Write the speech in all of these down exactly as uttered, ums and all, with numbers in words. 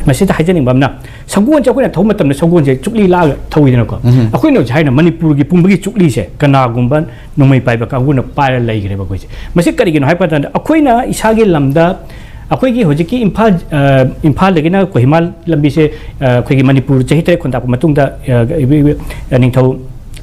ꯃꯁꯤꯗ ꯍꯥꯏꯖꯅꯤꯡꯕ ꯑꯃꯅ, ꯁꯒꯣꯜꯁꯦ ꯑꯩꯈꯣꯏꯅ ꯊꯧꯕ ꯃꯇꯝꯗ ꯁꯒꯣꯜꯁꯦ ꯆꯨꯛꯂꯤ ꯂꯥꯛꯑꯒ ꯊꯧꯋꯤꯗꯅꯀꯣ꯫ ꯑꯩꯈꯣꯏꯅ ꯍꯧꯖꯤꯛ ꯍꯥꯏꯅ ꯃꯅꯤꯄꯨꯔꯒꯤ ꯄꯨꯝꯕꯒꯤ ꯆꯨꯛꯂꯤꯁꯦ ꯀꯅꯥꯒꯨꯝꯕ ꯅꯣꯡꯃꯩ ꯄꯥꯏꯕ ꯀꯥꯡꯕꯨꯅ ꯄꯥꯏꯔ ꯂꯩꯈ꯭ꯔꯦꯕ ꯑꯩꯈꯣꯏꯁꯦ꯫ ꯃꯁꯤ ꯀꯔꯤꯒꯤꯅꯣ ꯍꯥꯏꯕ ꯃꯇꯝꯗ, ꯑꯩꯈꯣꯏꯅ ꯏꯁꯥꯒꯤ ꯂꯝꯗ, ꯑꯩꯈꯣꯏꯒꯤ ꯍꯧꯖꯤꯛꯀꯤ ꯏꯝꯐꯥꯜ, ꯑ, ꯏꯝꯐꯥꯜꯗꯒꯤꯅ ꯀꯣꯍꯤꯃꯥ ꯂꯝꯕꯤꯁꯦ, ꯑ, ꯑꯩꯈꯣꯏꯒꯤ ꯃꯅꯤꯄꯨꯔ ꯆꯍꯤ ꯇꯔꯦꯠ ꯈꯨꯟꯇꯥꯛꯄ ꯃꯇꯨꯡꯗ, ꯑ, ꯅꯤꯡꯊꯧ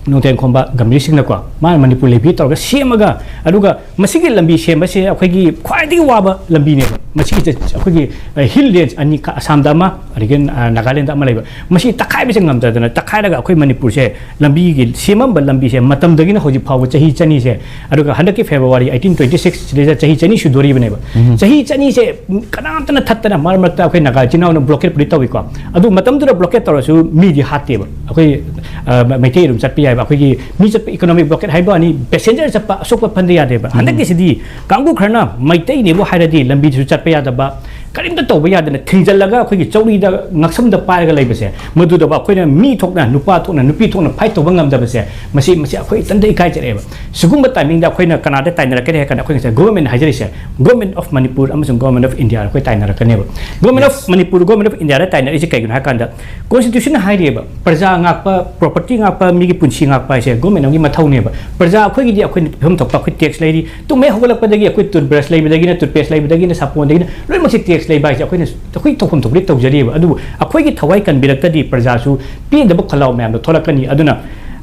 ꯅꯣꯡꯊꯦꯝꯈꯣꯝꯕ ꯒꯝꯚꯤꯔ ꯁꯤꯡꯅꯀꯣ, ꯃꯥꯅ ꯃꯅꯤꯄꯨꯔ ꯂꯦꯚꯤ ꯇꯧꯔꯒ ꯁꯦꯝꯃꯒ, ꯑꯗꯨꯒ ꯃꯁꯤꯒꯤ ꯂꯝꯕꯤ ꯁꯦꯝꯕꯁꯦ ꯑꯩꯈꯣꯏꯒꯤ ꯈ꯭ꯋꯥꯏꯗꯒꯤ ꯋꯥꯕ ꯂꯝꯕꯤꯅꯦꯕ꯫ ꯃꯁꯤꯒꯤꯁꯦ ꯑꯩꯈꯣꯏꯒꯤ, ꯑ, ꯍꯤꯜ ꯔꯦꯟꯖ ꯑꯅꯤ, ꯑꯁꯥꯝꯗ ꯑꯃ, ꯑꯗꯒꯤ, ꯑ, ꯅꯥꯒꯥꯂꯦꯟꯗ ꯑꯃ ꯂꯩꯕ꯫ ꯃꯁꯤ ꯇꯛꯈꯥꯏꯕꯁꯦ ꯉꯝꯗꯗꯅ ꯇꯛꯈꯥꯏꯔꯒ ꯑꯩꯈꯣꯏ ꯃꯅꯤꯄꯨꯔꯁꯦ, ꯂꯝꯕꯤꯒꯤ ꯁꯦꯝꯃꯝꯕ ꯂꯝꯕꯤꯁꯦ ꯃꯇꯝꯗꯒꯤꯅ ꯍꯧꯖꯤꯛ ꯐꯥꯎꯕ ꯆꯍꯤ ꯆꯅꯤꯁꯦ, ꯑꯗꯨꯒ ꯍꯟꯗꯛꯀꯤ February eighteen twenty six ꯁꯤꯗꯩꯗ ꯆꯍꯤ ꯆꯅꯤ ꯁꯨꯗꯣꯔꯤꯕꯅꯦꯕ꯫ ꯆꯍꯤ ꯆꯅꯤꯁꯦ ꯀꯅꯥꯝꯇꯅ ꯊꯠꯇꯅ, ꯃꯔꯛ ꯃꯔꯛꯇ ꯑꯩꯈꯣꯏ ꯅꯥꯒꯥ ꯏꯆꯤꯟ ꯏꯅꯥꯎꯅ blockade ꯄꯨꯗꯤ ꯇꯧꯏꯀꯣ꯫ ꯑꯗꯨ ꯃꯇꯝꯗꯨꯗ blockade ꯇꯧꯔꯁꯨ ꯃꯤꯗꯤ ꯍꯥꯠꯇꯦꯕ꯫ ꯑꯩꯈꯣꯏ, ꯑ, ꯃꯩꯇꯩ ꯑꯗꯨꯝ ꯆꯠꯄ ꯌꯥꯏꯕ꯫ ꯑꯩꯈꯣꯏꯒꯤ ꯃꯤ ꯆꯠꯄ, economic blockade ꯍꯥꯏꯕ ꯋꯥꯅꯤ, passenger ꯆꯠꯄ ꯑꯁꯣꯛꯄ ꯐꯟꯗ ꯌꯥꯗꯦꯕ꯫ ꯍꯟꯗꯛꯀꯤꯁꯤꯗꯤ ꯀꯥꯡꯕꯨ ꯈꯔꯅ ꯃꯩꯇꯩꯅꯦꯕꯨ ꯍꯥꯏꯔꯗꯤ ꯂꯝꯕꯤꯗꯨꯁꯨ ꯆꯠꯄ ꯌꯥꯗꯕ, ꯀꯔꯤꯝꯇ ꯇꯧꯕ ꯌꯥꯗꯅ ꯊꯤꯡꯖꯤꯜꯂꯒ ꯑꯩꯈꯣꯏꯒꯤ ꯆꯧꯔꯤꯗ ꯉꯛꯁꯝꯗ ꯄꯥꯏꯔꯒ ꯂꯩꯕꯁꯦ, ꯃꯗꯨꯗꯕꯨ ꯑꯩꯈꯣꯏꯅ ꯃꯤ ꯊꯣꯛꯅ, ꯅꯨꯄꯥ ꯊꯣꯛꯅ, ꯅꯨꯄꯤ ꯊꯣꯛꯅ fight ꯇꯧꯕ ꯉꯝꯗꯕꯁꯦ, ꯃꯁꯤ, ꯃꯁꯤ ꯑꯩꯈꯣꯏ ꯏꯊꯟꯇ ꯏꯀꯥꯏꯖꯔꯛꯑꯦꯕ꯫ ꯁꯤꯒꯨꯝꯕ timingꯗ ꯑꯩꯈꯣꯏꯅ ꯀꯅꯥꯗ ꯇꯥꯏꯅꯔꯛꯀꯅꯤ ꯍꯥꯏ ꯀꯥꯟꯗ, ꯑꯩꯈꯣꯏ ꯉꯁꯥꯏ government ꯍꯥꯏꯖꯔꯤꯁꯦ, Government of Manipur ꯑꯃꯁꯨꯡ Government of India ꯑꯩꯈꯣꯏ ꯇꯥꯏꯅꯔꯛꯀꯅꯦꯕ꯫ Government of Manipur, Government of India ꯇꯥꯏꯅꯔꯛꯏꯁꯦ ꯀꯩꯒꯤꯅꯣ ꯍꯥꯏ ꯀꯥꯟꯗ, constitution ꯍꯥꯏꯔꯤꯑꯕ, ꯄ꯭ꯔꯖꯥ ꯉꯥꯛꯄ, property ꯉꯥꯛꯄ, ꯃꯤꯒꯤ ꯄꯨꯟꯁꯤ ꯉꯥꯛꯄ ꯍꯥꯏꯁꯦ government ꯑꯃꯒꯤ ꯃꯊꯧꯅꯦꯕ꯫ ꯄ꯭ꯔꯖꯥ ꯑꯩꯈꯣꯏꯒꯤꯗꯤ ꯑꯩꯈꯣꯏꯅ ꯄꯤꯐꯝ ꯊꯣꯛꯄ ꯑꯩꯈꯣꯏ tax ꯂꯩꯔꯤ, ꯇꯨꯝ ꯍꯦꯛ ꯍꯧꯒꯠꯂꯛꯄꯗꯒꯤ ꯑꯩꯈꯣꯏ toothbrush ꯂꯩꯕꯗꯒꯤꯅ, toothpaste ꯂꯩꯕꯗꯒꯤꯅ, ꯁꯥꯄꯣꯟꯗꯒꯤꯅ ꯂꯣꯏꯅꯃꯛꯁꯦ tax ꯂꯩꯕ ꯍꯥꯏꯁꯦ ꯑꯩꯈꯣꯏꯅ, ꯑꯩꯈꯣꯏ ꯇꯧꯐꯝ ꯊꯣꯛꯄꯗꯤ ꯇꯧꯖꯔꯤꯕ꯫ ꯑꯗꯨꯕꯨ ꯑꯩꯈꯣꯏꯒꯤ ꯊꯋꯥꯏ ꯀꯟꯕꯤꯔꯛꯇꯗꯤ ꯄ꯭ꯔꯖꯥꯁꯨ ꯄꯦꯟꯗꯕ ꯈꯜꯂꯥꯎ ꯃꯌꯥꯝꯗꯣ ꯊꯣꯛꯂꯛꯀꯅꯤ꯫ ꯑꯗꯨꯅ,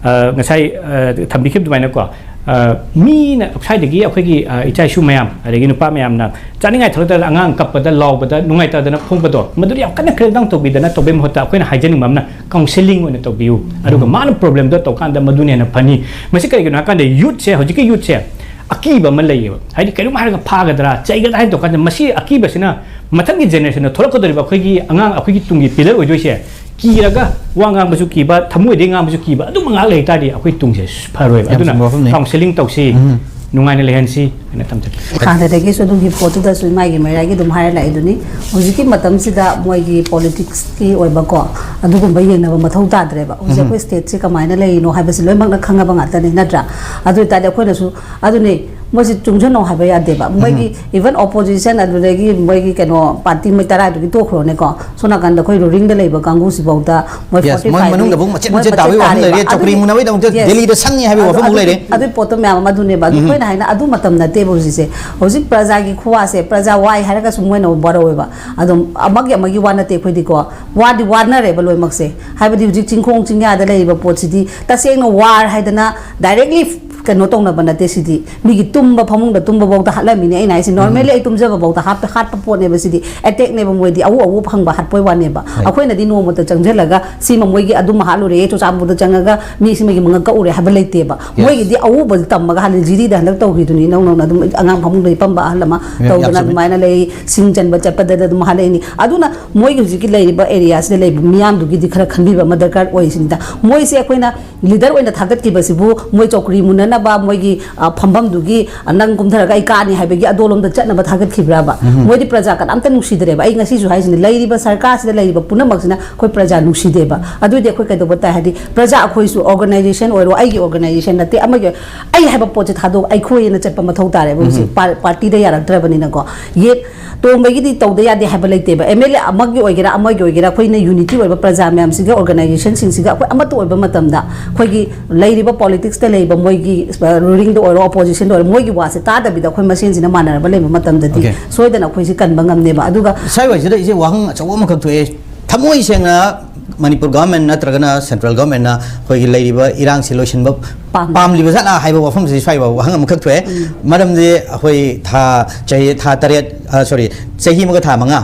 ꯑ, ꯉꯁꯥꯏ, ꯑ, ꯊꯝꯕꯤꯈꯤꯕ ꯑꯗꯨꯃꯥꯏꯅꯀꯣ, ꯑ, ꯃꯤꯅ ꯁ꯭ꯋꯥꯏꯗꯒꯤ ꯑꯩꯈꯣꯏꯒꯤ, ꯑ, ꯏꯆꯥ ꯏꯁꯨ ꯃꯌꯥꯝ, ꯑꯗꯒꯤ ꯅꯨꯄꯥ ꯃꯌꯥꯝꯅ ꯆꯥꯅꯤꯡꯉꯥꯏ ꯊꯛꯂꯛꯇꯗꯅ ꯑꯉꯥꯡ ꯀꯞꯄꯗ, ꯂꯥꯎꯕꯗ, ꯅꯨꯡꯉꯥꯏꯇꯗꯅ ꯐꯣꯡꯕꯗꯣ, ꯃꯗꯨꯗꯤ ꯌꯥꯝ ꯀꯟꯅ crackdown ꯇꯧꯕꯤꯗꯅ ꯇꯧꯕꯩ ꯃꯍꯨꯠꯇ ꯑꯩꯈꯣꯏꯅ ꯍꯥꯏꯖꯅꯤꯡꯕ ꯑꯃꯅ counselling ꯑꯣꯏꯅ ꯇꯧꯕꯤꯌꯨ꯫ ꯑꯗꯨꯒ ꯃꯥꯅ problemꯗꯣ ꯇꯧꯀꯥꯟꯗ ꯃꯗꯨꯅ ꯍꯦꯟꯅ ꯐꯅꯤ꯫ ꯃꯁꯤ ꯀꯔꯤꯒꯤꯅꯣ ꯍꯥꯏ ꯀꯥꯟꯗ youthꯁꯦ, ꯍꯧꯖꯤꯛꯀꯤ youthꯁꯦ ꯑꯀꯤꯕ ꯑꯃ ꯂꯩꯌꯦꯕ꯫ ꯍꯥꯏꯗꯤ ꯀꯩꯅꯣꯝ ꯍꯥꯏꯔꯒ ꯐꯥꯒꯗ꯭ꯔꯥ, ꯆꯩꯒꯗ꯭ꯔꯥ ꯍꯥꯏꯅ ꯇꯧꯀꯥꯟꯗ ꯃꯁꯤ ꯑꯀꯤꯕꯁꯤꯅ ꯃꯊꯪꯒꯤ generationꯗ ꯊꯣꯛꯂꯛꯀꯗꯧꯔꯤꯕ ꯑꯩꯈꯣꯏꯒꯤ ꯑꯉꯥꯡ, ꯑꯩꯈꯣꯏꯒꯤ ꯇꯨꯡꯒꯤ pillar ꯑꯣꯏꯗꯣꯏꯁꯦ, ꯀꯤꯔꯒ ꯋꯥ ꯉꯥꯡꯕꯁꯨ ꯀꯤꯕ, ꯊꯃꯣꯏꯗꯩ ꯉꯥꯡꯕꯁꯨ ꯀꯤꯕ, ꯑꯗꯨꯝꯕ ꯉꯥꯛ ꯂꯩ ꯇꯥꯔꯗꯤ ꯑꯩꯈꯣꯏ ꯇꯨꯡꯁꯦ ꯐꯔꯣꯏꯕ꯫ ꯌꯥꯝ ꯑꯗꯨꯅ ꯆꯨꯝꯕ ꯋꯥꯐꯝꯅꯤ꯫ Counselling ꯇꯧꯁꯤ, ꯎꯝ꯫ ꯅꯨꯡꯉꯥꯏꯅ ꯂꯩꯍꯟꯁꯤ ꯍꯥꯏꯅ ꯊꯝꯖꯒꯦ꯫ ꯍꯥꯟꯅꯗꯒꯤꯁꯨ ꯑꯗꯨꯝ ꯍꯤꯞꯄꯣꯠꯇꯨꯗꯁꯨ ꯏꯃꯥꯒꯤ ꯃꯩꯔꯥꯒꯤ ꯑꯗꯨꯝ ꯍꯥꯏꯔ ꯂꯥꯛꯏꯗꯨꯅꯤ꯫ ꯍꯧꯖꯤꯛꯀꯤ ꯃꯇꯝꯁꯤꯗ ꯃꯣꯏꯒꯤ politicsꯀꯤ ꯑꯣꯏꯕꯀꯣ, ꯑꯗꯨꯒꯨꯝꯕ ꯌꯦꯡꯅꯕ ꯃꯊꯧ ꯇꯥꯗ꯭ꯔꯦꯕ꯫ ꯍꯧꯖꯤꯛ ꯎꯝ꯫ ꯑꯩꯈꯣꯏ stateꯁꯤ ꯀꯃꯥꯏꯅ ꯂꯩꯔꯤꯅꯣ ꯍꯥꯏꯕꯁꯤ ꯂꯣꯏꯅꯃꯛꯅ ꯈꯪꯉꯕ ꯉꯥꯛꯇꯅꯤ, ꯅꯠꯇ꯭ꯔꯥ? ꯑꯗꯨ ꯑꯣꯏ ꯇꯥꯔꯗꯤ ꯑꯩꯈꯣꯏꯅꯁꯨ, ꯑꯗꯨꯅꯤ, ꯃꯣꯏꯁꯦ ꯆꯨꯡꯁꯤꯟꯅꯧ ꯍꯥꯏꯕ ꯌꯥꯗꯦꯕ꯫ ꯃꯣꯏꯒꯤ even opposition, ꯑꯗꯨꯗꯒꯤ ꯃꯣꯏꯒꯤ ꯀꯩꯅꯣ party ꯃꯣꯏ ꯇꯔꯥꯗꯨꯒꯤ ꯇꯣꯛꯈ꯭ꯔꯣꯅꯦꯀꯣ, ꯁꯣꯝ ꯅꯥꯀꯟꯗ ꯑꯩꯈꯣꯏ ruling ꯗ ꯂꯩꯕ ꯀꯥꯡꯕꯨꯁꯤꯐꯥꯎꯗ ꯃꯣꯏ Yes, forty ꯃꯣꯏ five ꯃꯅꯨꯡꯗ ꯑꯃꯨꯛ ꯃꯆꯦꯠ ꯃꯆꯦꯠ ꯇꯥꯕꯒꯤ ꯋꯥꯐꯝ ꯂꯩꯔꯦ, ꯆꯧꯀ꯭ꯔꯤ ꯃꯨꯟꯅꯕꯒꯤ ꯗꯃꯛꯇ ꯗꯦꯜꯂꯤꯗ ꯁꯪꯉꯤ ꯍꯥꯏꯕꯒꯤ ꯋꯥꯐꯝ ꯑꯃꯨꯛ ꯂꯩꯔꯦ꯫ ꯑꯗꯨꯒꯤ ꯄꯣꯠꯇꯣ ꯃꯌꯥꯝ ꯑꯃ ꯑꯗꯨꯅꯦꯕ꯫ ꯑꯗꯨ ꯑꯩꯈꯣꯏꯅ ꯍꯥꯏꯅ ꯑꯗꯨ ꯃꯇꯝ ꯅꯠꯇꯦꯕ ꯍꯧꯖꯤꯛꯁꯦ꯫ ꯍꯧꯖꯤꯛ ꯄ꯭ꯔꯖꯥꯒꯤ ꯈꯨꯋꯥꯁꯦ, ꯄ꯭ꯔꯖꯥ ꯋꯥꯏ ꯍꯥꯏꯔꯒꯁꯨ ꯃꯣꯏꯅ ꯑꯃꯨꯛ ꯋꯥꯔꯧꯋꯦꯕ꯫ ꯑꯗꯨꯝ ꯑꯃꯒꯤ ꯑꯃꯒꯤ ꯋꯥ ꯅꯠꯇꯦ ꯑꯩꯈꯣꯏꯗꯤꯀꯣ, ꯋꯥꯗꯤ ꯋꯥꯅꯔꯦꯕ ꯂꯣꯏꯅꯃꯛꯁꯦ꯫ ꯍꯥꯏꯕꯗꯤ ꯍꯧꯖꯤꯛ ꯆꯤꯡꯈꯣꯡ ꯆꯤꯡꯌꯥꯗ ꯂꯩꯔꯤꯕ ꯄꯣꯠꯁꯤꯗꯤ ꯇꯁꯦꯡꯅ war ꯍꯥꯏꯗꯅ directly ꯀꯩꯅꯣ ꯇꯧꯅꯕ ꯅꯠꯇꯦ ꯁꯤꯗꯤ꯫ ꯃꯤꯒꯤ ꯇꯨꯝꯕ, ꯐꯃꯨꯡꯗ ꯇꯨꯝꯕꯐꯥꯎꯗ ꯍꯥꯠꯂꯝꯃꯤꯅꯦ꯫ ꯑꯩꯅ ꯍꯥꯏꯁꯦ, normally ꯑꯩ ꯇꯨꯝꯖꯕꯐꯥꯎꯗ ꯍꯥꯠꯄ, ꯍꯥꯠꯄ ꯄꯣꯠꯅꯦꯕ ꯁꯤꯗꯤ꯫ Attack ꯅꯦꯕ ꯃꯣꯏꯗꯤ, ꯑꯎ ꯑꯎ ꯐꯪꯕ ꯍꯥꯠꯄꯩ ꯋꯥꯅꯦꯕ꯫ ꯑꯩꯈꯣꯏꯅꯗꯤ ꯅꯣꯡꯃꯇ ꯆꯪꯁꯤꯜꯂꯒ ꯁꯤꯃ ꯃꯣꯏꯒꯤ ꯑꯗꯨꯝ ꯍꯥꯠꯂꯨꯔꯦ, ꯆꯨꯔꯆꯥꯟꯄꯨꯔꯗ ꯆꯪꯉꯒ ꯃꯤ ꯁꯤꯃꯒꯤ ꯃꯉꯛ ꯀꯛꯎꯔꯦ ꯍꯥꯏꯕ ꯂꯩꯇꯦꯕ꯫ ꯃꯣꯏꯒꯤꯗꯤ ꯑꯎꯕ ꯇꯝꯃꯒ ꯍꯥꯠꯂꯤ꯫ ꯖꯤꯔꯤꯗ ꯍꯟꯗꯛ ꯇꯧꯈꯤꯗꯨꯅꯤ, ꯏꯅꯧ ꯅꯧꯅ ꯑꯗꯨꯝ ꯑꯉꯥꯡ ꯐꯃꯨꯡꯗ ꯍꯤꯞꯄꯝꯕ ꯑꯍꯜ ꯑꯃ ꯇꯧꯗꯅ ꯑꯗꯨꯃꯥꯏꯅ ꯂꯩ꯫ ꯁꯤꯡ ꯆꯟꯕ ꯆꯠꯄꯗꯗ ꯑꯗꯨꯝ ꯍꯥꯠꯂꯛꯏꯅꯤ꯫ ꯑꯗꯨꯅ ꯃꯣꯏꯒꯤ ꯍꯧꯖꯤꯛꯀꯤ ꯂꯩꯔꯤꯕ area ꯁꯤꯗ ꯂꯩꯕ ꯃꯤꯌꯥꯝꯗꯨꯒꯤꯗꯤ ꯈꯔ ꯈꯟꯕꯤꯕ ꯑꯃ ꯗꯔꯀꯥꯔ ꯑꯣꯏꯁꯤꯅꯤꯗ꯫ ꯃꯣꯏꯁꯦ ꯑꯩꯈꯣꯏꯅ leader ꯑꯣꯏꯅ ꯊꯥꯒꯠꯈꯤꯕꯁꯤꯕꯨ ꯃꯣꯏ ꯆꯧꯀ꯭ꯔꯤ ꯃꯨꯟꯅꯅꯕ, ꯃꯣꯏꯒꯤ, ꯑ, ꯐꯝꯐꯝꯗꯨꯒꯤ, ꯑ, ꯅꯪ ꯀꯨꯝꯊꯔꯒ ꯑꯩ ꯀꯥꯅꯤ ꯍꯥꯏꯕꯒꯤ ꯑꯗꯣꯂꯣꯝꯗ ꯆꯠꯅꯕ ꯊꯥꯒꯠꯈꯤꯕ꯭ꯔꯕ? ꯃꯣꯏꯗꯤ ꯄ꯭ꯔꯖꯥ ꯀꯅꯥꯝꯇ ꯅꯨꯡꯁꯤꯗ꯭ꯔꯦꯕ꯫ ꯑꯩ ꯉꯁꯤꯁꯨ ꯍꯥꯏꯁꯤꯅꯤ, ꯂꯩꯔꯤꯕ ꯁꯔꯀꯥꯔꯁꯤꯗ ꯂꯩꯔꯤꯕ ꯄꯨꯝꯅꯃꯛꯁꯤꯅ ꯑꯩꯈꯣꯏ ꯄ꯭ꯔꯖꯥ ꯅꯨꯡꯁꯤꯗꯦꯕ꯫ ꯑꯗꯨꯗꯤ ꯑꯩꯈꯣꯏ ꯀꯩꯗꯧꯕ ꯇꯥꯏ? ꯍꯥꯏꯗꯤ ꯄ꯭ꯔꯖꯥ ꯑꯩꯈꯣꯏꯁꯨ, organization ꯑꯣꯏꯔꯣ, ꯑꯩꯒꯤ organization ꯅꯠꯇꯦ, ꯑꯃꯒꯤ, ꯑꯩ ꯍꯥꯏꯕ ꯄꯣꯠꯁꯦ ꯊꯥꯗꯣꯛ, ꯑꯩꯈꯣꯏꯅ ꯆꯠꯄ ꯃꯊꯧ ꯇꯥꯔꯦꯕ ꯍꯧꯖꯤꯛ꯫ ꯄꯥꯔ-, party ꯗ ꯌꯥꯔꯛꯇ꯭ꯔꯕꯅꯤꯅꯀꯣ꯫ ꯌꯦꯠ ꯇꯣꯝꯕꯒꯤꯗꯤ ꯇꯧꯗ ꯌꯥꯗꯦ ꯍꯥꯏꯕ ꯂꯩꯇꯦꯕ꯫ MLA ꯑꯃꯒꯤ ꯑꯣꯏꯒꯦꯔꯥ, ꯑꯃꯒꯤ ꯑꯣꯏꯒꯦꯔꯥ, ꯑꯩꯈꯣꯏꯅ unity ꯑꯣꯏꯕ ꯄ꯭ꯔꯖꯥ ꯃꯌꯥꯝꯁꯤꯒ, organization ꯁꯤꯡꯁꯤꯒ ꯑꯩꯈꯣꯏ ꯑꯃꯠꯇ ꯑꯣꯏꯕ ꯃꯇꯝꯗ, ꯑꯩꯈꯣꯏꯒꯤ ꯂꯩꯔꯤꯕ politics ꯇ ꯂꯩꯔꯤꯕ ꯃꯣꯏꯒꯤ, ꯑ, ruling ꯗ ꯑꯣꯏꯔꯣ, opposition ꯗ ꯑꯣꯏꯔꯣ, ꯃꯣꯏꯒꯤ ꯋꯥꯁꯦ ꯇꯥꯗꯕꯤꯗ ꯑꯩꯈꯣꯏ ꯃꯁꯦꯟꯁꯤꯅ ꯃꯥꯟꯅꯔꯕ ꯂꯩꯕ ꯃꯇꯝꯗꯗꯤ, okay, ꯁꯣꯏꯗꯅ ꯑꯩꯈꯣꯏꯁꯤ ꯀꯟꯕ ꯉꯝꯅꯦꯕ꯫ ꯑꯗꯨꯒ ꯁ꯭ꯋꯥꯏ ꯋꯥꯏꯁꯤꯗ ꯏꯆꯦ ꯋꯥꯍꯪ ꯑꯆꯧꯕ ꯑꯃꯈꯛ ꯊꯣꯛꯑꯦ꯫ ꯊꯃꯣꯏ ꯁꯦꯡꯅ ꯃꯅꯤꯄꯨꯔ government ꯅꯠꯇ꯭ꯔꯒꯅ central government ꯅ ꯑꯩꯈꯣꯏꯒꯤ ꯂꯩꯔꯤꯕ ꯏꯔꯥꯡꯁꯤ ꯂꯣꯏꯁꯤꯟꯕ ꯄꯥꯝꯗꯦ꯫ ꯄꯥꯝꯂꯤꯕꯖꯥꯠꯂꯥ ꯍꯥꯏꯕ ꯋꯥꯐꯝꯁꯤ ꯁ꯭ꯋꯥꯏ ꯋꯥꯍꯪ ꯑꯃꯈꯛ ꯊꯣꯛꯑꯦ꯫ ꯃꯔꯝꯗꯤ ꯑꯩꯈꯣꯏ ꯊꯥ, ꯆꯍꯤ, ꯊꯥ ꯇꯔꯦꯠ, ꯑ, sorry, ꯆꯍꯤ ꯑꯃꯒ ꯊꯥ ꯃꯉꯥ,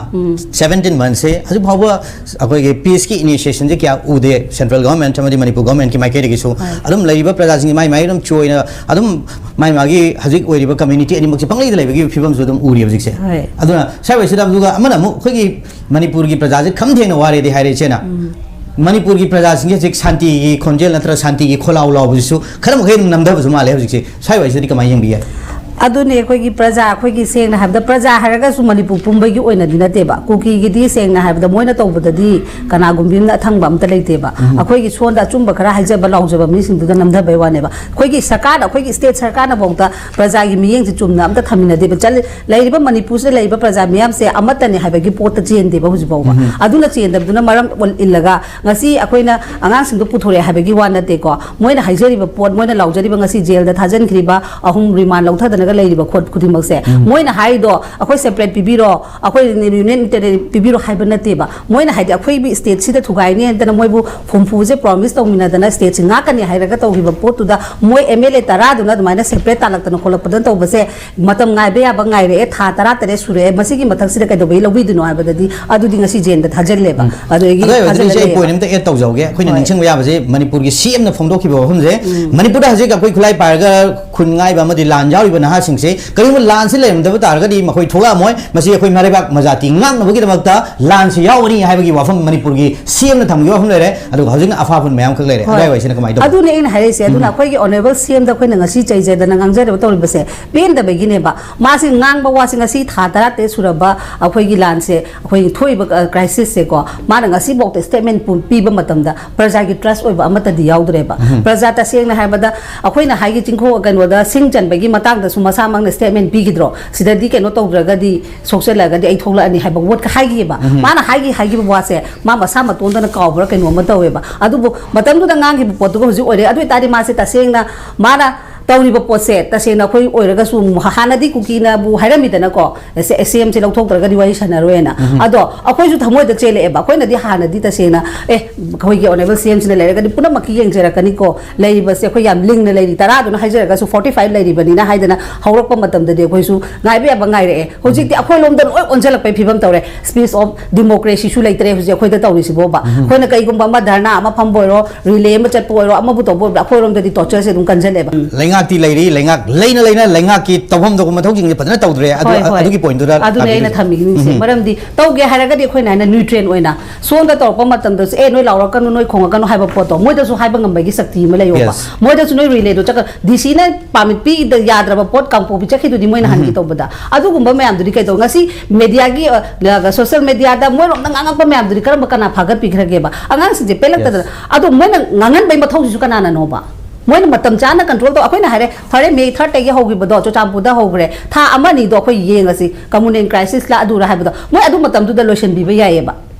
seventeen months ꯁꯦ ꯍꯧꯖꯤꯛ ꯐꯥꯎꯕ ꯑꯩꯈꯣꯏꯒꯤ peace ꯀꯤ initiation ꯁꯦ ꯀꯌꯥ ꯎꯗꯦ, central government ꯑꯃꯗꯤ ꯃꯅꯤꯄꯨꯔ government ꯀꯤ ꯃꯥꯏꯀꯩꯗꯒꯤꯁꯨ꯫ ꯑꯗꯨꯝ ꯂꯩꯔꯤꯕ ꯄ꯭ꯔꯖꯥꯁꯤꯡꯒꯤ ꯃꯥꯏ ꯃꯥꯏ ꯑꯗꯨꯝ ꯆꯣꯏꯅ ꯑꯗꯨꯝ ꯃꯥꯏ ꯃꯥꯒꯤ ꯍꯧꯖꯤꯛ ꯑꯣꯏꯔꯤꯕ community ꯑꯅꯤꯃꯛꯁꯦ ꯄꯪꯂꯩꯗ ꯂꯩꯕꯒꯤ ꯐꯤꯕꯝꯁꯨ ꯑꯗꯨꯝ ꯎꯔꯤ ꯍꯧꯖꯤꯛꯁꯦ꯫ ꯍꯣꯏ꯫ ꯑꯗꯨꯅ ꯁ꯭ꯋꯥꯏ ꯋꯥꯏꯁꯤꯗ ꯑꯗꯨꯒ ꯑꯃꯅ ꯑꯃꯨꯛ ꯑꯩꯈꯣꯏꯒꯤ ꯃꯅꯤꯄꯨꯔꯒꯤ ꯄ꯭ꯔꯖꯥꯁꯦ ꯈꯝ ꯊꯦꯡꯅ ꯋꯥꯔꯦꯗꯤ ꯍꯥꯏꯔꯦ ꯏꯆꯦꯅ꯫ ꯃꯅꯤꯄꯨꯔꯒꯤ ꯄ꯭ꯔꯖꯥꯁꯤꯡꯁꯦ ꯍꯧꯖꯤꯛ ꯁꯥꯟꯇꯤꯒꯤ ꯈꯣꯟꯖꯦꯜ ꯅꯠꯇ꯭ꯔꯒ ꯁꯥꯟꯇꯤꯒꯤ ꯈꯣꯜꯂꯥꯎ ꯂꯥꯎꯕꯁꯤꯁꯨ ꯈꯔ ꯃꯈꯩ ꯑꯗꯨꯝ ꯅꯝꯊꯕꯁꯨ ꯃꯥꯜꯂꯦ ꯍꯧꯖꯤꯛꯁꯦ꯫ ꯁ꯭ꯋꯥꯏ ꯋꯥꯏꯁꯤꯗꯗꯤ ꯀꯃꯥꯏꯅ ꯌꯦꯡꯕꯤ ꯌꯥꯏ? ꯑꯗꯨꯅꯦ ꯑꯩꯈꯣꯏꯒꯤ ꯄ꯭ꯔꯖꯥ, ꯑꯩꯈꯣꯏꯒꯤ ꯁꯦꯡꯅ ꯍꯥꯏꯕꯗ ꯄ꯭ꯔꯖꯥ ꯍꯥꯏꯔꯒꯁꯨ ꯃꯅꯤꯄꯨꯔ ꯄꯨꯝꯕꯒꯤ ꯑꯣꯏꯅꯗꯤ ꯅꯠꯇꯦꯕ꯫ ꯀꯨꯀꯤꯒꯤꯗꯤ ꯁꯦꯡꯅ ꯍꯥꯏꯕꯗ ꯃꯣꯏꯅ ꯇꯧꯕꯗꯗꯤ ꯀꯅꯥꯒꯨꯝꯕꯤ ꯑꯃꯅ ꯑꯊꯪꯕ ꯑꯝꯇ ꯂꯩꯇꯦꯕ꯫ ꯑꯩꯈꯣꯏꯒꯤ ꯁꯣꯟꯗ ꯑꯆꯨꯝꯕ ꯈꯔ ꯍꯥꯏꯖꯕ ꯂꯥꯎꯖꯕ ꯃꯤꯁꯤꯡꯗꯨꯗ ꯅꯝꯊꯕꯩ ꯋꯥꯅꯦꯕ꯫ ꯑꯩꯈꯣꯏꯒꯤ ꯁꯔꯀꯥꯔꯅ, ꯑꯩꯈꯣꯏꯒꯤ ꯁ꯭ꯇꯦꯠ ꯁꯔꯀꯥꯔꯅꯐꯥꯎꯗ ꯄ꯭ꯔꯖꯥꯒꯤ ꯃꯤꯠꯌꯦꯡꯁꯦ ꯆꯨꯝꯅ ꯑꯝꯇ ꯊꯝꯃꯤꯟꯅꯗꯦꯕ꯫ ꯆꯠꯂꯤ-, ꯂꯩꯔꯤꯕ ꯃꯅꯤꯄꯨꯔꯁꯤꯗ ꯂꯩꯔꯤꯕ ꯄ꯭ꯔꯖꯥ ꯃꯤꯌꯥꯝꯁꯦ ꯑꯃꯠꯇꯅꯦ ꯍꯥꯏꯕꯒꯤ ꯄꯣꯠꯇ ꯆꯦꯟꯗꯦꯕ ꯍꯧꯖꯤꯛ ꯐꯥꯎꯕ꯫ ꯑꯗꯨꯅ ꯆꯦꯟꯗꯕꯗꯨꯅ ꯃꯔꯝ ꯑꯣꯏ-, ꯏꯜꯂꯒ ꯉꯁꯤ ꯑꯩꯈꯣꯏꯅ ꯑꯉꯥꯡꯁꯤꯡꯗꯣ ꯄꯨꯊꯣꯔꯛꯑꯦ ꯍꯥꯏꯕꯒꯤ ꯋꯥ ꯅꯠꯇꯦꯀꯣ꯫ ꯃꯣꯏꯅ ꯍꯥꯏꯖꯔꯤꯕ ꯄꯣꯠ, ꯃꯣꯏꯅ ꯂꯥꯎꯖꯔꯤꯕ, ꯉꯁꯤ ꯖꯦꯜꯗ ꯊꯥꯖꯤꯟꯈ꯭ꯔꯤꯕ ꯑꯍꯨꯝ ꯔꯤꯃꯥꯟ ꯂꯧꯊꯗꯅꯒ ꯂꯩꯔꯤꯕ ꯈꯣꯠ ꯈꯨꯗꯤꯡꯃꯛꯁꯦ, ꯃꯣꯏꯅ ꯍꯥꯏꯔꯤꯗꯣ ꯑꯩꯈꯣꯏ ꯁꯦꯄꯔꯦꯠ ꯄꯤꯕꯤꯔꯣ, ꯑꯩꯈꯣꯏ ꯌꯨꯅꯤꯌꯟ ꯇꯦꯔꯤꯇꯣꯔꯤ ꯄꯤꯕꯤꯔꯣ ꯍꯥꯏꯕ ꯅꯠꯇꯦꯕ꯫ ꯃꯣꯏꯅ ꯍꯥꯏꯗꯤ ꯑꯩꯈꯣꯏꯒꯤ ꯁ꯭ꯇꯦꯠꯁꯤꯗ ꯊꯨꯒꯥꯏꯅꯤ ꯍꯥꯏꯗꯅ ꯃꯣꯏꯕꯨ ꯍꯨꯝꯐꯨꯁꯦ ꯄ꯭ꯔꯣꯃꯤꯁ ꯇꯧꯃꯤꯟꯅꯗꯅ ꯁ꯭ꯇꯦꯠꯁꯤ ꯉꯥꯛꯀꯅꯤ ꯍꯥꯏꯔꯒ ꯇꯧꯈꯤꯕ ꯄꯣꯠꯇꯨꯗ ꯃꯣꯏ ꯑꯦꯝ ꯑꯦꯜ ꯑꯦ ꯇꯔꯥꯗꯨꯅ ꯑꯗꯨꯃꯥꯏꯅ ꯁꯦꯄꯔꯦꯠ ꯇꯥꯜꯂꯛꯇꯅ ꯈꯣꯠꯂꯛꯄꯗꯅ ꯇꯧꯕꯁꯦ ꯃꯇꯝ ꯉꯥꯏꯕ ꯌꯥꯕ ꯉꯥꯏꯔꯛꯑꯦ, ꯊꯥ ꯇꯔꯥ ꯇꯔꯦꯠ ꯁꯨꯔꯛꯑꯦ, ꯃꯁꯤꯒꯤ ꯃꯊꯛꯁꯤꯗ ꯀꯩꯗꯧꯕꯩ ꯂꯧꯕꯤꯗꯣꯏꯅꯣ ꯍꯥꯏꯕꯗꯗꯤ ꯑꯗꯨꯗꯤ ꯉꯁꯤ ꯖꯦꯜꯗ ꯊꯥꯖꯤꯜꯂꯦꯕ꯫ ꯑꯗꯨꯗꯒꯤ ꯑꯗꯨ ꯑꯣꯏꯔꯒꯗꯤ ꯊꯥꯖꯤꯜꯂ ꯏꯆꯦ, ꯑꯩ ꯂꯩꯌꯦꯕ꯫ ꯄꯣꯏꯟ ꯑꯝꯇ ꯑꯦꯗ ꯇꯧꯖꯍꯧꯒꯦ꯫ ꯑꯩꯈꯣꯏꯅ ꯍꯣꯏ꯫ ꯅꯤꯡꯁꯤꯡꯕ ꯌꯥꯕꯁꯦ ꯃꯅꯤꯄꯨꯔꯒꯤ ꯁꯤ ꯑꯦꯝꯅ ꯐꯣꯡꯗꯣꯛꯈꯤꯕ ꯋꯥꯐꯝꯁꯦ, ꯃꯅꯤꯄꯨꯔꯗ ꯍꯧꯖꯤꯛ ꯑꯩꯈꯣꯏ ꯈꯨꯠꯂꯥꯏ ꯄꯥꯏꯔꯒ ꯈꯨꯟ ꯉꯥꯛꯏꯕ ꯑꯃꯗꯤ ꯂꯥꯟ ꯌꯥꯎꯔꯤꯕ ꯅꯍꯥꯁꯤꯡꯁꯦ ꯀꯔꯤꯒꯨꯝꯕ ꯂꯥꯟꯁꯤ ꯂꯩꯔꯝꯗꯕ ꯇꯥꯔꯒꯗꯤ ꯃꯈꯣꯏ ꯊꯣꯛꯂꯛꯑꯝꯃꯣꯏ꯫ ꯃꯁꯤ ꯑꯩꯈꯣꯏ ꯃꯔꯩꯕꯥꯛ ꯃꯖꯥꯇꯤ ꯉꯥꯛꯅꯕꯒꯤꯗꯃꯛꯇ ꯂꯥꯟꯁꯤ ꯌꯥꯎꯒꯅꯤ ꯍꯥꯏꯕꯒꯤ ꯋꯥꯐꯝ ꯃꯅꯤꯄꯨꯔꯒꯤ ꯁꯤ ꯑꯦꯝꯅ ꯊꯝꯈꯤꯕ ꯋꯥꯐꯝ ꯂꯩꯔꯦ꯫ ꯑꯗꯨꯒ ꯍꯧꯖꯤꯛꯅ ꯑꯐꯥꯐꯨꯟ ꯃꯌꯥꯝꯈꯛ ꯂꯩꯔꯦ꯫ ꯍꯣꯏ꯫ ꯑꯗꯨꯋꯥꯏ ꯋꯥꯏꯁꯤꯅ ꯀꯃꯥꯏꯅ ꯇꯧꯕ? ꯑꯗꯨꯅꯦ ꯑꯩꯅ ꯍꯥꯏꯔꯛꯏꯁꯦ꯫ ꯑꯗꯨꯅ ꯑꯩꯈꯣꯏꯒꯤ ꯑꯣꯅꯔꯦꯕꯜ ꯁꯤ ꯑꯦꯝꯗ ꯑꯩꯈꯣꯏꯅ ꯉꯁꯤ ꯆꯩꯖꯗꯅ ꯉꯥꯡꯖꯗꯕ ꯇꯧꯔꯤꯕꯁꯦ ꯄꯦꯟꯗꯕꯒꯤꯅꯦꯕ꯫ ꯃꯥꯁꯤ ꯉꯥꯡꯕ ꯋꯥꯁꯤ ꯉꯁꯤ ꯊꯥ ꯇꯔꯥ ꯇꯔꯦꯠ ꯁꯨꯔꯕ ꯑꯩꯈꯣꯏꯒꯤ ꯂꯥꯟꯁꯦ ꯑꯩꯈꯣꯏꯒꯤ ꯊꯣꯛꯏꯕ, ꯑ, ꯀ꯭ꯔꯥꯏꯁꯤꯁꯁꯦꯀꯣ, ꯃꯥꯅ ꯉꯁꯤꯐꯥꯎꯗ ꯁ꯭ꯇꯦꯠꯃꯦꯟ ꯄꯨ-, ꯄꯤꯕ ꯃꯇꯝꯗ ꯄ꯭ꯔꯖꯥꯒꯤ ꯇ꯭ꯔꯁ ꯑꯣꯏꯕ ꯑꯃꯠꯇꯗꯤ ꯌꯥꯎꯗ꯭ꯔꯦꯕ꯫ ꯄ꯭ꯔꯖꯥ ꯇꯁꯦꯡꯅ ꯍꯥꯏꯕꯗ ꯑꯩꯈꯣꯏꯅ ꯍꯥꯏꯒꯤ ꯆꯤꯡꯈꯣ-, ꯀꯩꯅꯣꯗ ꯁꯤꯡ ꯆꯟꯕꯒꯤ ꯃꯇꯥꯡꯗꯁꯨ ꯃꯁꯥꯃꯛꯅ ꯁ꯭ꯇꯦꯠꯃꯦꯟ ꯄꯤꯈꯤꯗ꯭ꯔꯣ? ꯁꯤꯗꯗꯤ ꯀꯩꯅꯣ ꯇꯧꯗ꯭ꯔꯒꯗꯤ, ꯁꯣꯛꯆꯜꯂꯛꯑꯒꯗꯤ ꯑꯩ ꯊꯣꯛꯂꯛꯑꯅꯤ ꯍꯥꯏꯕ ꯋꯥꯔꯗꯀ ꯍꯥꯏꯈꯤꯑꯕ꯫ ꯃꯥꯅ ꯍꯥꯏꯒꯤ ꯍꯥꯏꯈꯤꯕ ꯋꯥꯁꯦ ꯃꯥ ꯃꯁꯥ ꯃꯇꯣꯟꯗꯅ ꯀꯥꯎꯕ꯭ꯔꯥ ꯀꯩꯅꯣꯝꯃ ꯇꯧꯋꯦꯕ꯫ ꯑꯗꯨꯕꯨ ꯃꯇꯝꯗꯨꯗ ꯉꯥꯡꯈꯤꯕ ꯄꯣꯠꯇꯨꯒ ꯍꯧꯖꯤꯛ ꯑꯣꯏꯔꯦ꯫ ꯑꯗꯨ ꯑꯣꯏꯇꯥꯔꯗꯤ ꯃꯥꯁꯦ ꯇꯁꯦꯡꯅ ꯃꯥꯅ ꯇꯧꯔꯤꯕ ꯄꯣꯠꯁꯦ ꯇꯁꯦꯡꯅ ꯑꯩꯈꯣꯏ ꯑꯣꯏꯔꯒꯁꯨ ꯍꯥꯟꯅꯗꯤ ꯀꯨꯀꯤꯅꯕꯨ ꯍꯥꯏꯔꯝꯃꯤꯗꯅꯀꯣ, ꯑꯦꯁ-, ꯑꯦꯁ ꯑꯦꯝꯁꯦ ꯂꯧꯊꯣꯛꯇ꯭ꯔꯒꯗꯤ ꯋꯥꯔꯤ ꯁꯥꯟꯅꯔꯣꯏꯅ꯫ ꯑꯗꯣ ꯑꯩꯈꯣꯏꯁꯨ ꯊꯃꯣꯏꯗ ꯆꯦꯜꯂꯛꯑꯦꯕ꯫ ꯑꯩꯈꯣꯏꯅꯗꯤ ꯍꯥꯟꯅꯗꯤ ꯇꯁꯦꯡꯅ, "ꯑꯦ, ꯑꯩꯈꯣꯏꯒꯤ ꯑꯣꯅꯔꯦꯕꯜ ꯁꯤ ꯑꯦꯝꯁꯤꯅ ꯂꯩꯔꯒꯗꯤ ꯄꯨꯝꯅꯃꯛꯀꯤ ꯌꯦꯡꯖꯔꯛꯀꯅꯤꯀꯣ, ꯂꯩꯔꯤꯕꯁꯦ ꯑꯩꯈꯣꯏ ꯌꯥꯝ ꯂꯤꯡꯅ ꯂꯩꯔꯤ, ꯇꯔꯥꯗꯨꯅ ꯍꯥꯏꯖꯔꯒꯁꯨ ꯐꯣꯔꯇꯤ ꯐꯥꯏꯚ ꯂꯩꯔꯤꯕꯅꯤꯅ" ꯍꯥꯏꯗꯅ ꯍꯧꯔꯛꯄ ꯃꯇꯝꯗꯗꯤ ꯑꯩꯈꯣꯏꯁꯨ ꯉꯥꯏꯕ ꯌꯥꯕ ꯉꯥꯏꯔꯛꯑꯦ꯫ ꯍꯧꯖꯤꯛꯇꯤ ꯑꯩꯈꯣꯏ ꯂꯣꯝꯗ ꯂꯣꯏ ꯑꯣꯟꯁꯤꯜꯂꯛꯄꯩ ꯐꯤꯕꯝ ꯇꯧꯔꯦ꯫ ꯁ꯭ꯄꯤꯁ ꯑꯣꯐ ꯗꯤꯃꯣꯀ꯭ꯔꯦꯁꯤꯁꯨ ꯂꯩꯇ꯭ꯔꯦ ꯍꯧꯖꯤꯛ ꯑꯩꯈꯣꯏꯗ ꯇꯧꯔꯤꯁꯤꯕꯣꯕ꯫ ꯑꯩꯈꯣꯏꯅ ꯀꯩꯒꯨꯝꯕ ꯑꯃ ꯙꯔꯅꯥ ꯑꯃ ꯐꯝꯕ ꯑꯣꯏꯔꯣ, ꯔꯤꯂꯦ ꯑꯃ ꯆꯠꯄ ꯑꯣꯏꯔꯣ, ꯑꯃꯕꯨ ꯇꯧꯕ ꯑꯣꯏꯔꯣ, ꯑꯩꯈꯣꯏꯔꯣꯝꯗꯗꯤ ꯇꯣꯔꯆꯔꯁꯦ ꯑꯗꯨꯝ ꯀꯟꯖꯜꯂꯦꯕ꯫ ꯂꯩꯉꯥꯛ ꯉꯥꯛꯇꯤ ꯂꯩꯔꯤ, ꯂꯩꯉꯥꯛ ꯂꯩꯅ ꯂꯩꯅ ꯂꯩꯉꯥꯛꯀꯤ ꯇꯧꯐꯝ ꯊꯣꯛꯄ ꯃꯊꯧꯁꯤꯡꯁꯦ ꯐꯖꯅ ꯇꯧꯗ꯭ꯔꯦ꯫ ꯑꯗꯨ-, ꯍꯣꯏ, ꯍꯣꯏ꯫ ꯑꯗꯨꯒꯤ ꯄꯣꯏꯟꯠꯇꯨꯗ ꯑꯗꯨꯅꯦ ꯑꯩꯅ ꯂꯥꯛꯄꯤꯔꯤꯁꯦ꯫ ꯊꯝꯕꯤꯅꯤꯡꯉꯤꯁꯦ꯫ ꯎꯝ꯫ ꯃꯔꯝꯗꯤ ꯇꯧꯒꯦ ꯍꯥꯏꯔꯒꯗꯤ ꯑꯩꯈꯣꯏꯅ ꯍꯥꯏꯅ ꯅ꯭ꯌꯨꯇ꯭ꯔꯦꯟ ꯑꯣꯏꯅ ꯁꯣꯝꯗ ꯇꯧꯔꯛꯄ ꯃꯇꯝꯗꯁꯨ, "ꯑꯦ, ꯅꯣꯏ ꯂꯥꯎꯔꯛꯀꯅꯨ, ꯅꯣꯏ ꯈꯣꯡꯉꯛꯀꯅꯨ" ꯍꯥꯏꯕ ꯄꯣꯠꯇꯣ ꯃꯣꯏꯗꯁꯨ ꯍꯥꯏꯕ ꯉꯝꯕꯒꯤ ꯁꯛꯇꯤ ꯑꯃ ꯂꯩꯌꯣꯕ꯫ Yes. ꯃꯣꯏꯗꯁꯨ ꯅꯣꯏ ꯔꯤꯂꯦꯗꯣ ꯆꯠꯀ-, ꯗꯤ ꯁꯤꯅ ꯄꯥꯔꯃꯤꯠ ꯄꯤꯗ ꯌꯥꯗ꯭ꯔꯕ ꯄꯣꯠ ꯀꯥꯡꯄꯣꯛꯄꯤ ꯆꯠꯈꯤꯗꯨꯗꯤ ꯃꯣꯏ ꯅꯍꯥꯟꯒꯤ ꯎꯝ꯫ ꯇꯧꯕꯗ꯫ ꯑꯗꯨꯒꯨꯝꯕ ꯃꯌꯥꯝꯗꯨꯗꯤ ꯀꯩꯗꯧ-, ꯉꯁꯤ ꯃꯦꯗꯤꯌꯥꯒꯤ, ꯑ, ꯁꯣꯁꯤꯌꯦꯜ ꯃꯦꯗꯤꯌꯥꯗ ꯃꯣꯏꯔꯣꯝꯗ ꯉꯥꯡꯉꯛꯄ ꯃꯌꯥꯝꯗꯨꯗꯤ ꯀꯔꯝꯕ, ꯀꯅꯥ ꯐꯥꯒꯠꯄꯤꯈ꯭ꯔꯒꯦꯕ? ꯑꯉꯥꯡꯁꯤꯡꯁꯦ ꯄꯦꯜꯂꯛꯇꯗꯅ꯫ Yes. ꯑꯗꯣ ꯃꯣꯏꯅ ꯉꯥꯡꯍꯟꯕꯩ ꯃꯊꯧꯁꯤꯁꯨ ꯀꯅꯥꯅꯅꯣꯕ? ꯃꯣꯏꯅ ꯃꯇꯝ ꯆꯥꯅ ꯀꯟꯇ꯭ꯔꯣꯜ ꯇꯧ꯫ ꯑꯩꯈꯣꯏꯅ ꯍꯥꯏꯔꯦ, "ꯐꯔꯦ, ꯃꯦ ꯊꯥꯔꯠꯇꯒꯤ ꯍꯧꯈꯤꯕꯗꯣ ꯆꯨꯔꯆꯥꯟꯄꯨꯔꯗ ꯍꯧꯈ꯭ꯔꯦ, ꯊꯥ ꯑꯃ ꯑꯅꯤꯗꯣ ꯑꯩꯈꯣꯏ ꯌꯦꯡꯉꯁꯤ, ꯀꯃꯨꯅꯦꯜ ꯀ꯭ꯔꯥꯏꯁꯤꯁꯂ ꯑꯗꯨꯔ ꯍꯥꯏꯕꯗꯣ", ꯃꯣꯏ ꯑꯗꯨ ꯃꯇꯝꯗꯨꯗ ꯂꯣꯏꯁꯤꯟꯕꯤꯕ ꯌꯥꯏꯌꯦꯕ꯫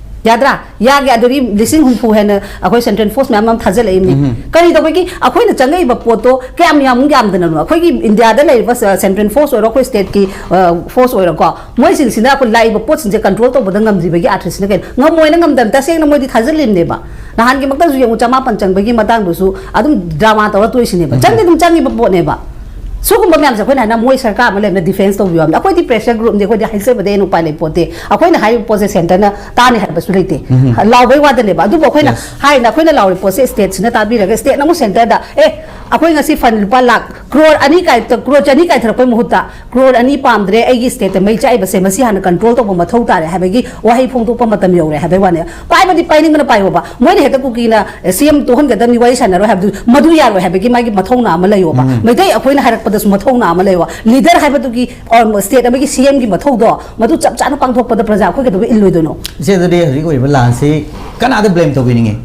ꯌꯥꯗ꯭ꯔꯥ? ꯌꯥꯒꯦ꯫ ꯑꯗꯨꯗꯤ ꯂꯤꯁꯤꯡ ꯍꯨꯝꯐꯨ ꯍꯦꯟꯅ ꯑꯩꯈꯣꯏ ꯁꯦꯟꯇ꯭ꯔꯦꯜ ꯐꯣꯔꯁ ꯃꯌꯥꯝ ꯑꯃ ꯊꯥꯖꯤꯜꯂꯛꯏꯅꯤ꯫ ꯎꯝ꯫ ꯀꯔꯤ ꯇꯧꯕꯒꯤ? ꯑꯩꯈꯣꯏꯅ ꯆꯪꯉꯛꯏꯕ ꯄꯣꯠꯇꯣ ꯀꯌꯥꯝ ꯌꯥꯝ ꯌꯥꯝꯗꯅꯅꯣ? ꯑꯩꯈꯣꯏꯒꯤ ꯏꯟꯗꯤꯌꯥꯗ ꯂꯩꯔꯤꯕ ꯁ-, ꯁꯦꯟꯇ꯭ꯔꯦꯜ ꯐꯣꯔꯁ ꯑꯣꯏꯔꯣ, ꯑꯩꯈꯣꯏ ꯁ꯭ꯇꯦꯠꯀꯤ, ꯑ, ꯐꯣꯔꯁ ꯑꯣꯏꯔꯣꯀꯣ, ꯃꯣꯏꯁꯤꯡꯁꯤꯅ ꯑꯩꯈꯣꯏ ꯂꯥꯛꯏꯕ ꯄꯣꯠꯁꯤꯡꯁꯦ ꯀꯟꯇ꯭ꯔꯣꯜ ꯇꯧꯕꯗ ꯉꯝꯗ꯭ꯔꯤꯕꯒꯤ ꯑꯥꯔꯊꯁꯤꯅ ꯀꯩꯅꯣ? ꯉꯝꯃꯣꯏꯅ ꯉꯝꯗꯅ ꯇꯁꯦꯡꯅ ꯃꯣꯏꯗꯤ ꯊꯥꯖꯤꯜꯂꯤꯕꯅꯦꯕ꯫ ꯅꯍꯥꯟꯒꯤꯃꯛꯇꯁꯨ ꯌꯦꯡꯉꯨ, ꯆꯃꯥꯄꯟ ꯆꯪꯕꯒꯤ ꯃꯇꯥꯡꯗꯨꯁꯨ ꯑꯗꯨꯝ ꯗ꯭ꯔꯃꯥ ꯇꯧꯔ ꯇꯣꯛꯏꯁꯤꯅꯦꯕ꯫ ꯎꯝ꯫ ꯆꯪꯗꯤ ꯑꯗꯨꯝ ꯆꯪꯉꯤꯕ ꯄꯣꯠꯅꯦꯕ꯫ ꯁꯤꯒꯨꯝꯕ ꯃꯌꯥꯝꯁꯦ ꯑꯩꯈꯣꯏꯅ ꯍꯥꯏꯅ ꯃꯣꯏ ꯁꯔꯀꯥꯔ ꯑꯃ ꯂꯩꯕꯅ ꯗꯤꯐꯦꯟꯁ ꯇꯧꯕꯤꯌꯣ ꯍꯥꯏꯕꯅꯤ꯫ ꯑꯩꯈꯣꯏꯗꯤ ꯄ꯭ꯔꯦꯁꯔ ꯒ꯭ꯔꯨꯞꯅꯤ, ꯑꯩꯈꯣꯏꯗꯤ ꯍꯥꯏꯖꯕꯗ ꯍꯦꯟꯅ ꯎꯄꯥꯏ ꯂꯩ ꯄꯣꯠꯇꯦ꯫ ꯑꯩꯈꯣꯏꯅ ꯍꯥꯏꯔꯤꯕ ꯄꯣꯠꯁꯦ ꯁꯦꯟꯇꯔꯅ ꯇꯥꯅꯤ ꯍꯥꯏꯕꯁꯨ ꯂꯩꯇꯦ꯫ ꯎꯝ꯫ ꯂꯥꯎꯕꯩ ꯋꯥꯗꯅꯦꯕ꯫ ꯑꯗꯨꯕꯨ ꯑꯩꯈꯣꯏꯅ Yes. ꯍꯥꯏꯔꯤꯅ ꯑꯩꯈꯣꯏꯅ ꯂꯥꯎꯔꯤꯕ ꯄꯣꯠꯁꯦ ꯁ꯭ꯇꯦꯠꯁꯤꯅ ꯇꯥꯕꯤꯔꯒ ꯁ꯭ꯇꯦꯠꯅ ꯑꯃꯨꯛ ꯁꯦꯟꯇꯔꯗ, "ꯑꯦ, ꯑꯩꯈꯣꯏ ꯉꯁꯤ ꯐꯟ ꯂꯨꯄꯥ ꯂꯥꯈ ꯀ꯭ꯔꯣꯔ ꯑꯅꯤ ꯀꯥꯏ-, ꯀ꯭ꯔꯣꯔ ꯆꯅꯤ ꯀꯥꯏꯊꯔꯛꯄꯩ ꯃꯍꯨꯠꯇ ꯀ꯭ꯔꯣꯔ ꯑꯅꯤ ꯄꯥꯝꯗ꯭ꯔꯦ, ꯑꯩꯒꯤ ꯁ꯭ꯇꯦꯠꯇ ꯃꯩ ꯆꯥꯛꯏꯕꯁꯦ ꯃꯁꯤ ꯍꯥꯟꯅ ꯀꯟꯇ꯭ꯔꯣꯜ ꯇꯧꯕ ꯃꯊꯧ ꯇꯥꯔꯦ" ꯍꯥꯏꯕꯒꯤ ꯋꯥꯍꯩ ꯐꯣꯡꯗꯣꯛꯄ ꯃꯇꯝ ꯌꯧꯔꯦ ꯍꯥꯏꯕꯒꯤ ꯋꯥꯅꯦ꯫ ꯄꯥꯏꯕꯗꯤ ꯄꯥꯏꯅꯤꯡꯕꯅ ꯄꯥꯏꯌꯣꯕ꯫ ꯃꯣꯏꯅ ꯍꯦꯛꯇ ꯀꯨꯀꯤꯅ ꯁꯤ ꯑꯦꯝ ꯇꯣꯛꯍꯟꯒꯗꯕꯅꯤ, ꯋꯥꯔꯤ ꯁꯥꯟꯅꯔꯣꯏ ꯍꯥꯏꯕꯗꯨ ꯃꯗꯨ ꯌꯥꯔꯣꯏ ꯍꯥꯏꯕꯒꯤ ꯃꯥꯒꯤ ꯃꯊꯧꯅꯥ ꯑꯃ ꯂꯩꯌꯣꯕ꯫ ꯎꯝ꯫ ꯃꯩꯇꯩ ꯑꯩꯈꯣꯏꯅ ꯍꯥꯏꯔꯛꯄꯗꯁꯨ ꯃꯊꯧꯅꯥ ꯑꯃ ꯂꯩꯌꯣꯕ꯫ ꯂꯤꯗꯔ ꯍꯥꯏꯕꯗꯨꯒꯤ, ꯑ, ꯁ꯭ꯇꯦꯠ ꯑꯃꯒꯤ ꯁꯤ ꯑꯦꯝꯒꯤ ꯃꯊꯧꯗꯣ ꯃꯗꯨ ꯆꯞ ꯆꯥꯅ ꯄꯥꯡꯊꯣꯛꯄꯗ ꯄ꯭ꯔꯖꯥ ꯑꯩꯈꯣꯏ ꯀꯩꯗꯧꯕꯩ ꯏꯜꯂꯣꯏꯗꯣꯏꯅꯣ? ꯏꯆꯦ, ꯑꯗꯨꯗꯤ ꯍꯧꯖꯤꯛ ꯑꯣꯏꯔꯤꯕ ꯂꯥꯟꯁꯤ ꯀꯅꯥꯗ ꯕ꯭ꯂꯦꯝ ꯇꯧꯕꯤꯅꯤꯡꯉꯤ?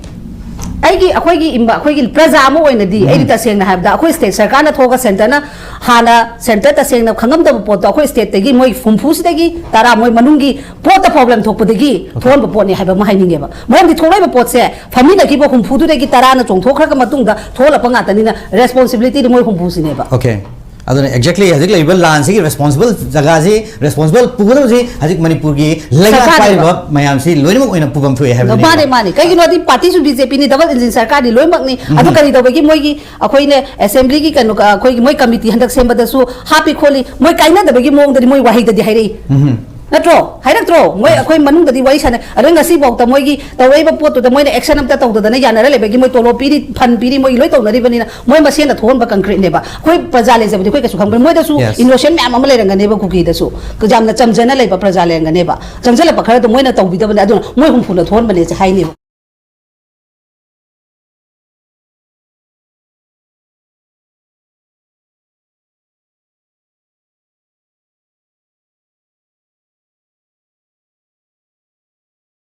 ꯑꯩꯒꯤ, ꯑꯩꯈꯣꯏꯒꯤ ꯏꯝꯕ-, ꯑꯩꯈꯣꯏꯒꯤ ꯄ꯭ꯔꯖꯥ ꯑꯃ ꯑꯣꯏꯅꯗꯤ, ꯎꯝ꯫ ꯑꯩꯗꯤ ꯇꯁꯦꯡꯅ ꯍꯥꯏꯔꯕꯗ ꯑꯩꯈꯣꯏ ꯁ꯭ꯇꯦꯠ ꯁꯔꯀꯥꯔꯅ ꯊꯣꯛꯑꯒ ꯁꯦꯟꯇꯔꯅ ꯍꯥꯟꯅ ꯁꯦꯟꯇꯔ ꯇꯁꯦꯡꯅ ꯈꯪꯉꯝꯗꯕ ꯄꯣꯠꯇꯣ ꯑꯩꯈꯣꯏ ꯁ꯭ꯇꯦꯠꯇꯒꯤ ꯃꯣꯏ ꯍꯨꯝꯐꯨꯁꯤꯗꯒꯤ ꯇꯔꯥ ꯃꯣꯏ ꯃꯅꯨꯡꯒꯤ ꯄꯣꯠꯇ ꯄ꯭ꯔꯣꯕ꯭ꯂꯦꯝ ꯊꯣꯛꯄꯗꯒꯤ Okay. ꯊꯣꯛꯍꯟꯕ ꯄꯣꯠꯅꯤ ꯍꯥꯏꯕ ꯑꯃ ꯍꯥꯏꯅꯤꯡꯉꯦꯕ꯫ ꯃꯔꯝꯗꯤ ꯊꯣꯛꯂꯛꯏꯕ ꯄꯣꯠꯁꯦ ꯐꯝꯃꯤꯟꯅꯈꯤꯕ ꯍꯨꯝꯐꯨꯗꯨꯗꯒꯤ ꯇꯔꯥꯅ ꯆꯣꯡꯊꯣꯛꯈ꯭ꯔꯒ ꯃꯇꯨꯡꯗ ꯊꯣꯛꯍꯜꯂꯛꯄ ꯉꯥꯛꯇꯅꯤꯅ ꯔꯦꯁꯄꯣꯟꯁꯤꯕꯤꯂꯤꯇꯤꯗꯤ ꯃꯣꯏ ꯍꯨꯝꯐꯨꯁꯤꯅꯦꯕ꯫ Okay. ꯑꯗꯨꯅ exactly ꯍꯧꯖꯤꯛ ꯂꯩꯔꯤꯕ ꯂꯥꯟꯁꯤꯒꯤ ꯔꯦꯁꯄꯣꯟꯁꯤꯕꯜ ꯖꯒꯥꯁꯤ, ꯔꯦꯁꯄꯣꯟꯁꯤꯕꯜ ꯄꯨꯒꯗꯕꯁꯤ ꯍꯧꯖꯤꯛ ꯃꯅꯤꯄꯨꯔꯒꯤ ꯂꯩꯉꯥꯛ ꯁꯔꯀꯥꯔꯅꯦꯕ꯫ ꯄꯥꯏꯔꯤꯕ ꯃꯌꯥꯝꯁꯤ ꯂꯣꯏꯅꯃꯛ ꯑꯣꯏꯅ ꯄꯨꯐꯝ ꯊꯣꯛꯑꯦ ꯍꯥꯏꯕꯗꯨꯅꯦꯕ꯫ ꯃꯥꯅꯦ, ꯃꯥꯅꯦ꯫ ꯀꯩꯒꯤꯅꯣꯗꯤ ꯄꯥꯔꯇꯤꯁꯨ ꯕꯤ ꯖꯦ ꯄꯤꯅꯤ, ꯗꯕꯜ ꯏꯟꯖꯤꯟ ꯁꯔꯀꯥꯔꯗꯤ ꯂꯣꯏꯅꯃꯛꯅꯤ꯫ ꯑꯗꯨ ꯎꯝ꯫ ꯀꯔꯤ ꯇꯧꯕꯒꯤ ꯃꯣꯏꯒꯤ ꯑꯩꯈꯣꯏꯅ ꯑꯦꯁꯦꯝꯕ꯭ꯂꯤꯒꯤ ꯀꯩꯅꯣ, ꯑꯩꯈꯣꯏꯒꯤ ꯃꯣꯏ ꯀꯃꯤꯇꯤ ꯍꯟꯗꯛ ꯁꯦꯝꯕꯗꯁꯨ ꯍꯥꯞꯄꯤ ꯈꯣꯠꯂꯤ, ꯃꯣꯏ ꯀꯥꯏꯅꯗꯕꯒꯤ ꯃꯑꯣꯡꯗꯗꯤ ꯃꯣꯏ ꯋꯥꯍꯩꯗꯗꯤ ꯍꯥꯏꯔꯛꯏ꯫ ꯎꯝ꯫ ꯅꯠꯇ꯭ꯔꯣ? ꯍꯥꯏꯔꯛꯇ꯭ꯔꯣ? ꯃꯣꯏ ꯑꯩꯈꯣꯏ ꯃꯅꯨꯡꯗꯗꯤ ꯋꯥꯔꯤ ꯁꯥꯟꯅꯩ꯫ ꯑꯗꯣ ꯉꯁꯤꯐꯥꯎꯗ ꯃꯣꯏꯒꯤ ꯇꯧꯔꯛꯏꯕ ꯄꯣꯠꯇꯨꯗ ꯃꯣꯏꯅ action ꯑꯝꯇ ꯇꯧꯗꯅ ꯌꯥꯅꯔ ꯂꯩꯕꯒꯤ, ꯃꯣꯏ ꯇꯣꯂꯣꯞ ꯄꯤꯔꯤ, fund ꯄꯤꯔꯤ, ꯃꯣꯏꯒꯤ ꯂꯣꯏ ꯇꯧꯅꯔꯤꯕꯅꯤꯅ ꯃꯣꯏ ꯃꯁꯦꯟꯅ ꯊꯣꯛꯍꯟꯕ concreteꯅꯦꯕ꯫ ꯑꯩꯈꯣꯏ ꯄ꯭ꯔꯖꯥ ꯂꯩꯖꯕꯗꯤ ꯑꯩꯈꯣꯏ ꯀꯩꯁꯨ ꯈꯪꯕ ꯅꯠꯇꯦ꯫ ꯃꯣꯏꯗꯁꯨ Yes. Innocent ꯃꯌꯥꯝ ꯑꯃ ꯂꯩꯔꯝꯒꯅꯦꯕ ꯀꯨꯀꯤꯗꯁꯨ, ꯌꯥꯝꯅ ꯆꯝꯖꯅ ꯂꯩꯕ ꯄ꯭ꯔꯖꯥ ꯂꯩꯔꯝꯒꯅꯦꯕ꯫ ꯆꯪꯁꯤꯜꯂꯛꯄ ꯈꯔꯗꯣ ꯃꯣꯏꯅ ꯇꯧꯕꯤꯗꯕꯅꯦ, ꯑꯗꯨꯅ ꯃꯣꯏ ꯍꯨꯝꯐꯨꯅ ꯊꯣꯛꯍꯟꯕꯅꯦꯁꯦ ꯍꯥꯏꯅꯦꯕ꯫